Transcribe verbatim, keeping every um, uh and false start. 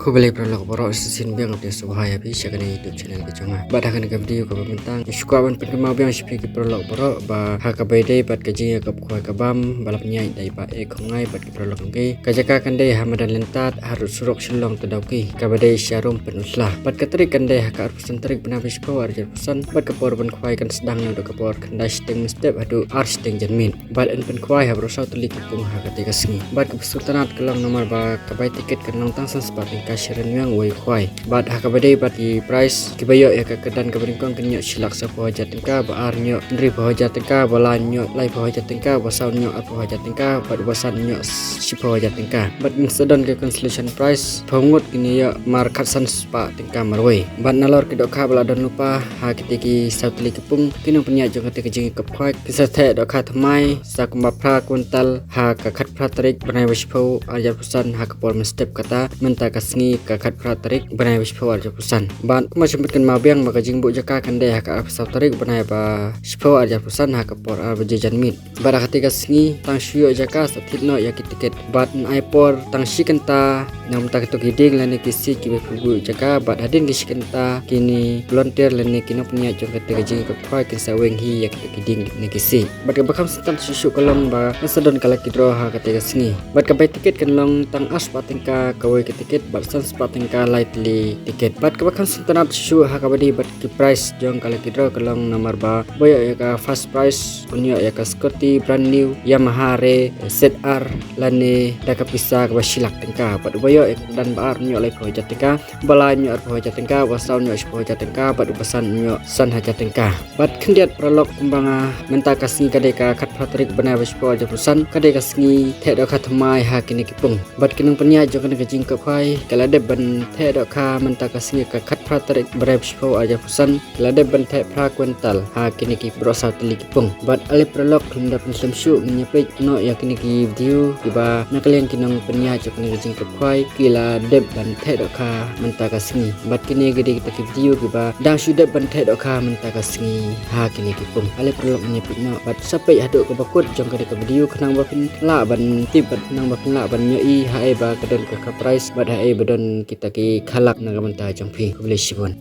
Khublei paralok baroh, sa shisien biang nga pdiang sngewbha ïa phi sha kane ka YouTube channel ka jong nga. Bad ha kane ka video kaba mynta nga sngewkwah ban pynkynmaw biang sha phi ki paralok baroh ba ha kaba ïadei bad ka jingïakop khwai ka bam ba la pynïaid da i Bah E. Khongngai bad ki paralok jong ki. Ka jaka kan dei ha madan Lyntat, ha rud surok Shillong to Dawki, kaba dei sharum Pynursla. Bad ka tarik kan dei ha ka arphew san tarik bnai ba shiphew arhajar arphew san, bad ka por ban khwai kan sdang naduh ka por khyndai shiteng mynstep haduh ar shiteng janmiet. Bad yn pynkhwai ha baroh saw tylli ki pung ha kata ka sngi. Bad kaba sngewtynnat ka long namar ba ka bai tiket kan long tang san spah tyngka shi ryngwiang uwei u khwai. Bad ha kaba dei bad ki prize, kiba ïoh ïa ka kyrdan kaba nyngkong kin ïoh shi lak sawphew hajar tyngka, ba ar ïoh hynriewphew hajar tyngka, ba lai ïoh laiphew hajar tyngka, ba saw ïoh arphew hajar tyngka, bad ba san ïoh shiphew hajar tyngka. Bad ngin sa don ka consolation prize, phew ngut kin ïoh mar khatsan spah tyngka marwei. Bad nalor ki dohkha ba la don lypa ha kita ki saw tylli ki pung ki nongpynïaid jong kata ka jingïakop khwai, kin sa theh dohkha thymmai sa kumba phra kwintal ha ka khatphra tarik bnai ba shiphew arhajar arphew san ha ka por mynstep kata mynta ka sngi ka khatphra tarik bnai ba shiphew arhajar arphew san. Bad kumba shu pynkynmaw biang ba ka jingbuh jaka kan dei ha ka arphew saw tarik bnai ba shiphew arhajar arphew san ha ka por ar baje janmiet. Bad ha kata ka sngi tang shu ïoh jaka sa thied noh ïa ki tiket. Bad yn ai por tang shi kynta na bynta kito ki dieng lane ki siej kiba phi buh jaka, bad hadien ki shi kynta kine volunteer lane ki nongpynïaid jong kata ka jingïakop khwai kin sa weng hi ïa kito ki dieng ne ki siej. Bad kaba kham sngewtynnat shuh shuh ka long ba kan sa don ka lucky draw ha kata ka sngi. Bad ka bai tiket kan long tang ar spah tyngka kawei ka tiket, bad san spah tyngka lai tylli tiket. Bad kaba kham sngewtynnat shuh shuh ha kaba dei bad ki prize jong ka lucky draw ka long namar ba ba ïoh ïa ka first prize un ïoh ïa ka scooty brand new Yamaha Re Z R lane da ka pisa kaba shi lak tyngka. Bad uba ïoh ïa ka kyrdan ba ar un ïoh laiphew hajar tyngka, ba lai un ïoh arphew hajar tyngka, ba saw un ïoh shiphew hajar tyngka, bad uba san un ïoh san hajar tyngka. Bad khyndiat paralok, kumba nga, mynta ka sngi ka dei ka khatphra tarik bnai ba shiphew arhajar arphew san, ka dei ka sngi theh dohkha thymmai ha kine ki pung. Bad ki nongpynïaid jong kane ka jingïakop khwai ki la dep ban theh dohkha mynta ka sngi ka khatphra tarik bnai ba shiphew arhajar arphew san, ki la dep ban theh phra kwintal ha kine ki baroh saw tylli ki pung. Bad ale paralok, khlem da pynslem shuh ngin ïa peit noh ïa kine ki video kiba na ka liang ki nongpynïaid jong kane ka jingïakop khwai ki la dep ban theh dohkha mynta ka sngi. Bad kine ki dei kita ki video kiba dang shu dep ban theh dohkha mynta ka sngi ha kine ki pung. Ale paralok, ngin ïa peit noh bad sa peit haduh kaba kut jong kane ka video khnang ba phin lah ban tip bad khnang ba phin lah ban ïohi haei ba ka don ka, ka prize bad haei ba don kita ki khalak na ka bynta jong phi. Khublei shibun.